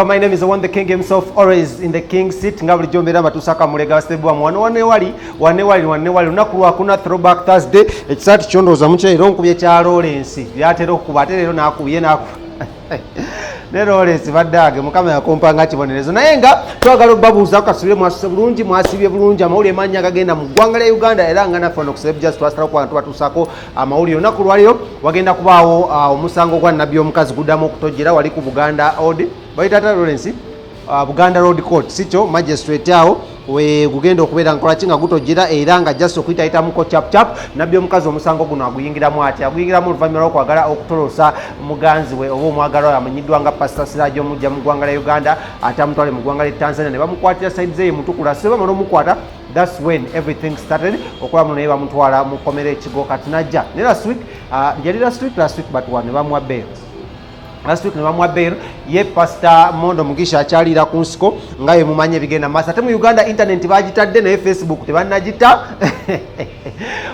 My name is the one, the king himself, always in the king seat. Nga bulijjo mbeera mbatuusaako amulega basebwa wano wane wali wane wali wane wali lunaku lwakuna, Throwback Thursday. Ekisaati kyondooza mukyo era onkubye kya Lawrence, byatera okukuba ate leero nakubye naku ne Lawrence baddaage Mukama yakumpa nga kibonerezo. Naye nga twagala obabuuza kasubire mwasuse bulungi, mwasibye bulungi. Amawulire mannya agagenda mu ggwanga lya Uganda, era nga naffe wano ku Celeb Jazz twasalawo kuba tubatuusaako amawulire. Olunaku lwaliro wagenda kubaawo omusango gwa nabbi omukazi guddamu okutojjera wali ku Buganda Road, bayita ata Lawrence, Buganda Road Court, sikyo, magistrate awo we gugenda okubeera nkolaki nga gutojjera, era nga just okuyitayitamuko chap chap. Nabbi omukazi omusango guno aguyingiramu ati aguyingiramu oluvannyuma lw'okwagala okutolosa muganzi we oba omwagalwa we amanyiddwa nga Pastor Siraje omujja mu ggwanga lya Uganda, ate amutwale mu ggwanga lya Tanzania, ne bamukwatira side ze Mutukula. So bamala omukwata, that's when everything started. Okulaba muno naye bamutwala mu kkomera ekigo. Kati najja ne last week, yali last week, last week but one, ne bamuwa bail last week, ne bamuwa bail. Ye Pastor Mondo Mugisha akyaliira ku nsiko nga ye mumanyi ebigenda maaso. Ate mu Uganda internet bagitadde, naye Facebook tebannagita.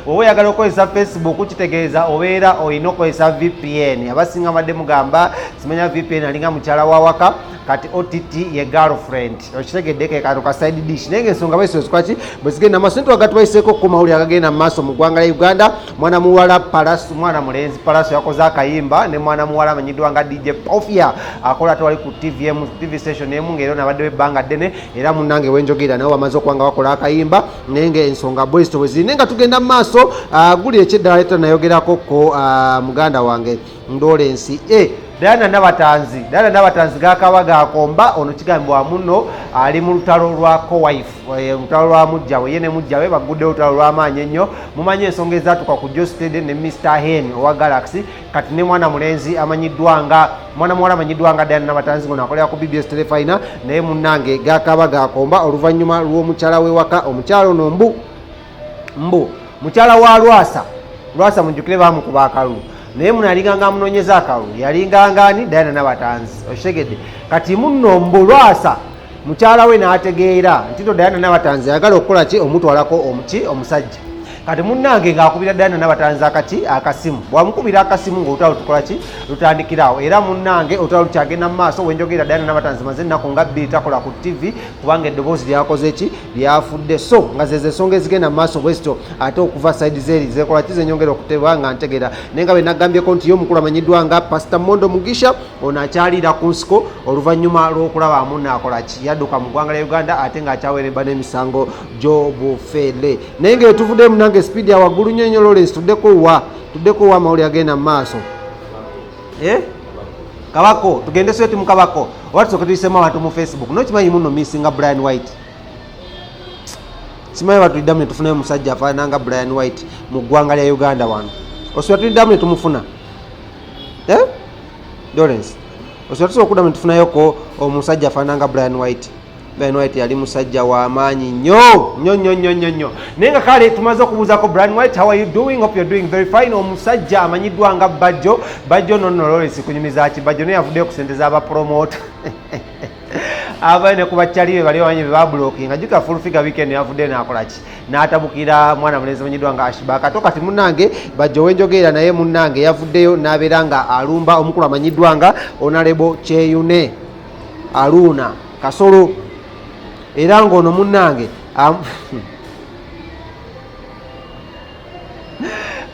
Oba oyagala okukozesa Facebook, kitegeeza obeera olina okukozesa VPN. Abasinga badde mugamba simanya VPN alinga mukyala wa waka, kati ott ye girlfriend, okitegedde, ke kantu ka side dish. Naye ngaensonga bwesikwaki bwe zigenda maaso, nitwaga tubayiseeko ku mawulire agagenda mu maaso mu ggwanga lya Uganda. Mwana muwala Palaso, mwana mulenzi Palaso yakoze akayimba ne mwana muwala amanyiddwa nga DJ Pofia, akola ate wali ku TV emu, TV station emu, ng'era nabaddewo ebbanga ddene. Era munnange wenjogera nabo bamaze okuba nga bakola akayimba, naye ngaensonga bwezito bwe ziri. Naye nga tugenda mu maaso, guli ekyeddala leeta nayogerako ko muganda wange Lawrence, Diana Nabatanzi. Diana Nabatanzi gakaba gakomba ono kigambibwa muno ali mu lutalo lwa co-wife, lutalo lwa mujjawe. Ye ne mujjawe baguddewo olutalo lw'amaanyi ennyo. Mumanyi ensonga ezatuuka ku Josted ne Mr Hen owa Galaxy. Kati ne mwana mulenzi amanyiddwa nga mwana muwala amanyiddwa nga Diana Nabatanzi, ngono akolera ku BBS Telefina, naye munnange gakaba gakomba oluvannyuma lw'omukyala w'ewaka. Omukyala ono mbu mukyala wa Lwasa. Lwasa mujjukire bamukuba akalulu, naye muno yalinganga amunoonyeza akalulu, yalinganga ani Diana Nabatanzi, okitegedde. Kati muno mbu Lwasa mukyala we n'ategeera nti to Diana Nabatanzi ayagala okukola ki, omutwalako omuki omusajja. Kati munnange ng'akubira Diana Nabatanzi akati akasimu. Bwamukubira akasimu, ng'olutalo tukola ki, lutandikirawo. Era munnange olutalo lukyagenda mu maaso. Wenjogera Diana Nabatanzi maze ennaku nga 2 takola ku TV kubanga eddoboozi lyakoze ki, lyafudde. So nga zeze ensonga ezigenda mu maaso bwezito, ate okuva side zeri zekola ki, zenyongera okuteba nga ntegera. Naye nga bwe nagambyeko nti ye omukulu amanyiddwa nga Pastor Mondo Mugisha ono akyaliira ku nsiko oluvannyuma lw'okulaba munaakola ki, yadduka mu ggwanga lya Uganda ate ng'akyawerebwa n'emisango gy'obufere. Naye nga etuvuddemu nange speed ya waggulu nnyo nnyo. Lawrence, tuddeko wa, tuddeko wa amawulire agenda mu maaso? Eh? Kabako tugende sweti mu kabako oba tusooke tuyisemu abantu mu Facebook? Nokimanyi muno missinga Brian White. Simanyi batuliddamu ne tufunayo omusajja afaanana nga Brian White mu ggwanga lya Uganda wano. Osobola tuliddamu ne tumufuna, eh? Lawrence, osobola tusobola okuddamu ne tufunayoko omusajja afaanana nga Brian White? Brian White yali musajja w'amaanyi nnyo nnyo nnyo nnyo nnyo nnyo. Naye nga kale tumaze okubuuzaako Brian White, how are you doing? Hope you're doing very fine. Omusajja amanyiddwa nga Bajjo. Bajjo nonno Lawrence kunyumiza ki? Bajjo naye yavuddeyo ku sente z'abapromota abaye ne ku bakyali be bali bamanyi be babulokinga. Jjuka Full Figure weekend yavuddeyo n'akola ki, n'atabukira mwana mulenzi amanyiddwa nga Ashba Kato. Kati munnange Bajjo wenjogerera naye munnange yavuddeyo n'abeera nga alumba omukulu amanyiddwa nga Honorable Kyeyune Aluuna Kasolo, era ng'ono munnange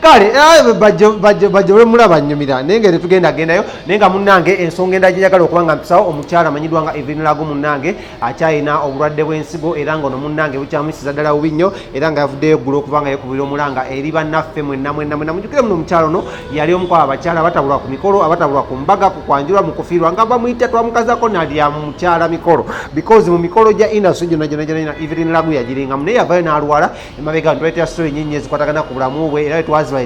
kale bajjo lwemulaba nnyumira, naye nga tetugenda gendayo. Naye nga munnange ensonga endala gyenjagala okuba nga mpisawo, omukyala amanyiddwa nga Evelyn Lago munnange akyalina obulwadde bw'ensigo, era nga ono munnange bukyamuyisiza ddala bubi nnyo, era nga yavuddeyo eggulo okuba nga yekubira omulanga eri bannaffe mwenna mwenna mwenna. Mujjukire muno omukyala ono yali omu ku abakyala abatabulwa ku mikolo, abatabulwa ku mbaga, ku kwanjulwa, mu kufiirwa, nga bamuyita twamukazako nalya mukyala mikolo, because mu mikolo gya industry gyonna gyonna gyonna Evelyn Lago yagiringamu. Naye yavayo n'alwala emabega, ntwetera story nyingi ezikwatagana ku bulamu bwe, era wetwazibaletera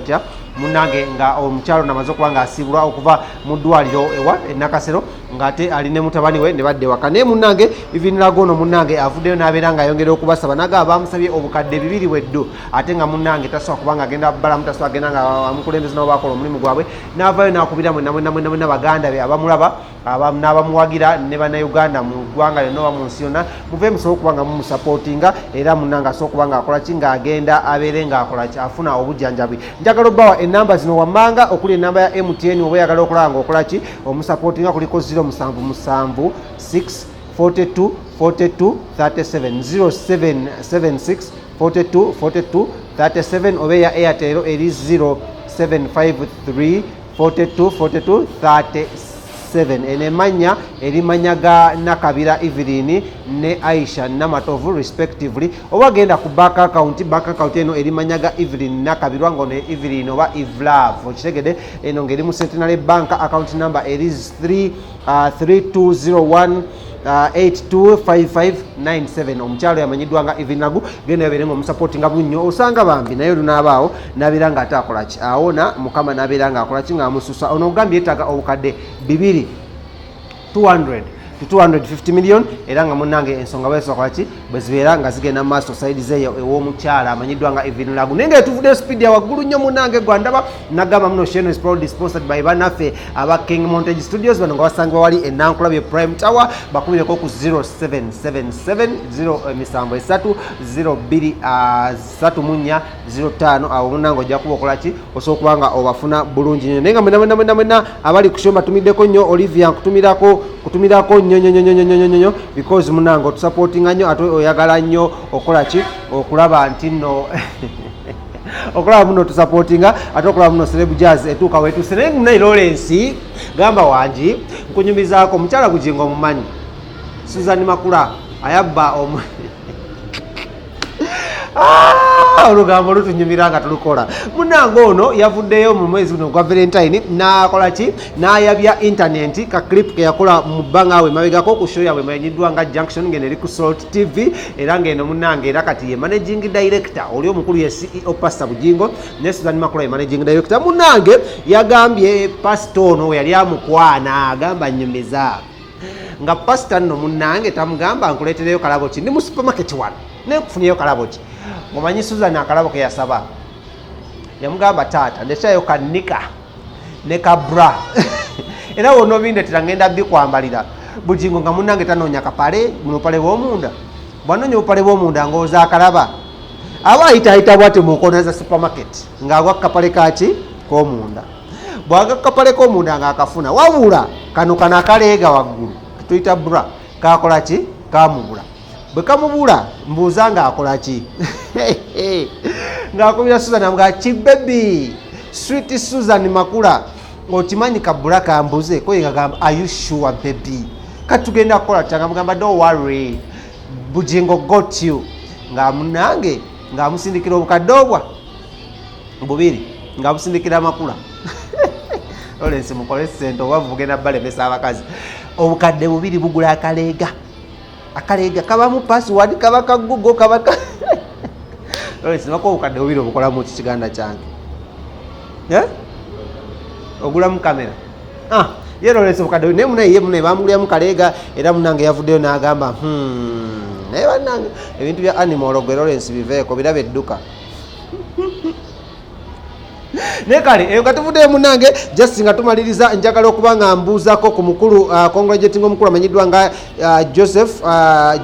munnange nga omukyalo namaze okuba nga asiibulwa okuva mu ddwaliro ewa enakasero, ng'ate ali ne mutabani we ne badda ewaka. Naye munnange Evelyn Lago ono munnange avuddeyo n'abeera ng'ayongera okubasaba, nagaba bamusabye obukadde 2 bweddu, ate nga munnange tasobola kubanga agenda balamu, tasobola agenda nga amukulembeze nabo bakola omulimu gwabwe. N'avaayo n'akubira mwenna mwenna mwenna mwenna baganda be abamulaba n'abamuwagira ne bannayuganda mu ggwanga lyonna oba mu nsi yonna, muve musobole okuba nga mumusapootinga, era munnange asobola okuba nga akola ki, ng'agenda abeere ng'akola ki, afuna obujjanjabi. Njagala obbawa Enamba zino wammanga okuli enamba ya MTN, oba oyagala okulaba nga okola ki, omusupportinga, kuliko 077 6 42 42 37, 0776 42 42 37, oba eya Airtel eri 0753 42 42 37. Eno emanya erimanya ga Nakabira Evelyn ne Aisha Namatovu respectively. Oba genda ku bank account, bank account eno erimanya ga Evelyn Nakabirwa, ngo ne Evelyn oba Evlove, okitegedde? Eno ng'eri mu Centenary Bank, account number eri 3 3201 825597. Omukyalo yamanyiddwa nga Evelyn Lagu. Genda yabeere nga omusupportinga bunnyo, osanga bambi naye olunaabaawo nabeera nga ate akolaki, awona Mukama nabeera nga akolaki, ng'amususa. Ono ogambye yeetaaga obukadde 2 200 to 250 million, era nga munnange ensonga bwesokolaki bwe zibeera nga zigenda mu maaso side zeeyo ew'omukyala amanyiddwa nga Evelyn Lagu. Naye nga etuvudde speed ya waggulu nnyo. Munnange gwandaba nagamba muno, show eno is proudly sponsored by bannaffe aba King Montage Studios. Bano nga basangibwa wali enankulabye Prime Tower. Bakubireko ku 0777 073 02 34 05. Awo munnange ojja kuba okolaki, osobola okuba nga obafuna bulungi nnyo. Naye nga mwena mwena mwena mwena abali ku show mbatumiddeko nnyo. Olivia, nkutumirako, kutumirako nnyo nnyo nnyo nnyo nnyo nnyo, because munnange otusupportinga nnyo, ate oyagala nnyo okola ki, okulaba nti nno okulaba muno tusupportinga, ate okulaba muno Celeb Jazz etuuka wetuuse. Naye munaye Lawrence, gamba wangi nkunyumizaako omukyala Bugingo, omumanyi Susan Makula ayabba omu. Ah, olugambo lutunyumira nga tulukola. Munange ono yavuddeyo mu mwezi guno gwa Valentine n'akola ki, n'ayabya internet ka clip ke yakola mu bbanga awo emabegako ku show yaabwe emanyiddwa nga Junction, ngeno eri ku Salt TV. Era ng'eno munange era kati ye managing director, oli omukulu ye CEO Pastor Bugingo, ne Susan Makula ye managing director. Munange yagambye pastor ono we yali amukwana, agamba nyumiza nga pasita nno munnange tamugamba nkuleetereyo kalabo ki, ndi mu supermarket wano nenkufunyeyo kalabo ki. Omanyi Susan akalabo ke yasaba, yamugamba, "Taata, ndetayo kanika ne ka bra, era wona obindetera ngenda bikwambalira." Bugingo nga munnange tanoonya kapale muno, bupale bwomunda, bwanoonya obupale bwomunda ng'oza akalaba aba ayitaayita bwati mu nkona za supermarket ng'agwa kapale kaki k'omunda. Bwaga kapale k'omunda ng'akafuna, wabula kano kano akaleega waggulu tuyita bra kakola ki, kamubula. Bwe kamubula, mbuuza ng'akola ki? Ng'akubira Susan, amugaa ki, "Baby sweet Susan Makula, okimanyi ka bra kambuze?" Ko yegagamba, "Are you sure, baby? Kati tugenda kukola tutya?" Nga mugamba, "Don't worry, Bugingo got you." Nga munange ng'amusindikira obukadde obwa 2, ng'abusindikira Amakula. Lawrence, mukole sente, oba bugenda balemesa abakazi. Obukadde 2 bugula akaleega, akaleega kabamu password, kaba ka Google, kaba ka Lawrence bako. Obukadde 2 obukolamu ki, kiganda kyange? Eh? Ogulamu kamera. Ah, ye Lawrence obukadde 2, naye munaye ye munaye bamuguliramu kaleega. Era munange yavuddeyo n'agamba, naye bannange ebintu bya animal gwe Lawrence biveeko, biraba edduka." Naye kale eyo nga tuvuddeyo munange, just nga tumaliriza, njagala okuba nga mbuuzako ku mukulu, congratulating omukulu amanyiddwa nga Joseph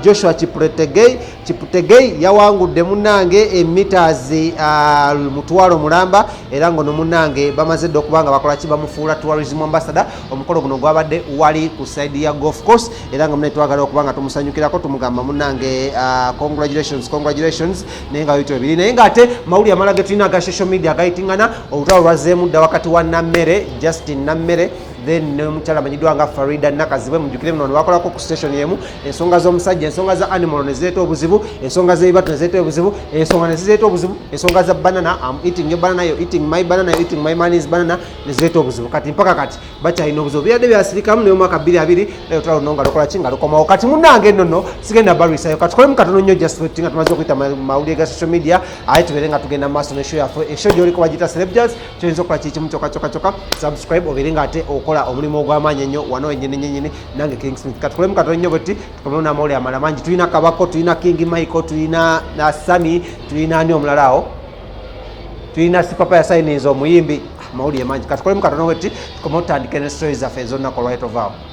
Joshua Kipretegei. Kiputegei yawangudde munange emeters 500,000, era ngono munange bamaze dde okuba nga bakola ki, bamufuula tourism ambassador. Omukolo guno gwabadde wali ku side ya golf course, era nga munaye twagala okuba nga tumusanyukirako, tumugamba munange congratulations, congratulations. Naye nga bito ebiri, naye ngaate mawulire amala ge tulina aga social media agayitingana, olutalo lwazzeemu dda wakati wa Nammere, Justin Nammere, then nemukyala amanyiddwa nga Farida Nakazibwe. Mujjukire muno bakolako ku station emu. Ensonga z'omusajja, ensonga za animal nezireeta obuzibu, ensonga z'ebibatu nezireeta obuzibu, ensonga nezireeta obuzibu, ensonga za banana, "I'm eating your banana, you're eating my banana, you're eating my money's banana," nezireeta obuzibu. Kati mpaka kati bakyalina obuzibu, byadde byasirikamu, naye omwaka 22 naye olutalo luno nga lukola ki, nga lukomawo. Kati munnange nno nno sigenda balwisayo, katukolemu katono nnyo, just waiting nga tumaze okuyita mawulire ga social media, aye tubeere nga tugenda mu maaso ne show yaffe. Eshow gy'oliko bagiyita Celeb Jazz. Kyoyinza okukola kikimu kyokka kyokka kyokka, subscribe, obeere nga ate okola omulimu ogw'amaanyi ennyo wano wennyini nnyini. Nange King Smith, katukolemu katono nnyo bwetti, tukomewo n'amawulire amala mangi. Tulina Kabako, tulina King Michael, tulina na Sami, tulina ani omulala awo, tulina Sipapa yasayininza omuyimbi. Amawulire mangi, katukolemu katono bwetti, tukomewo tutandike ne stories zaffe ez'olunaku olwaleero. Tovaawo.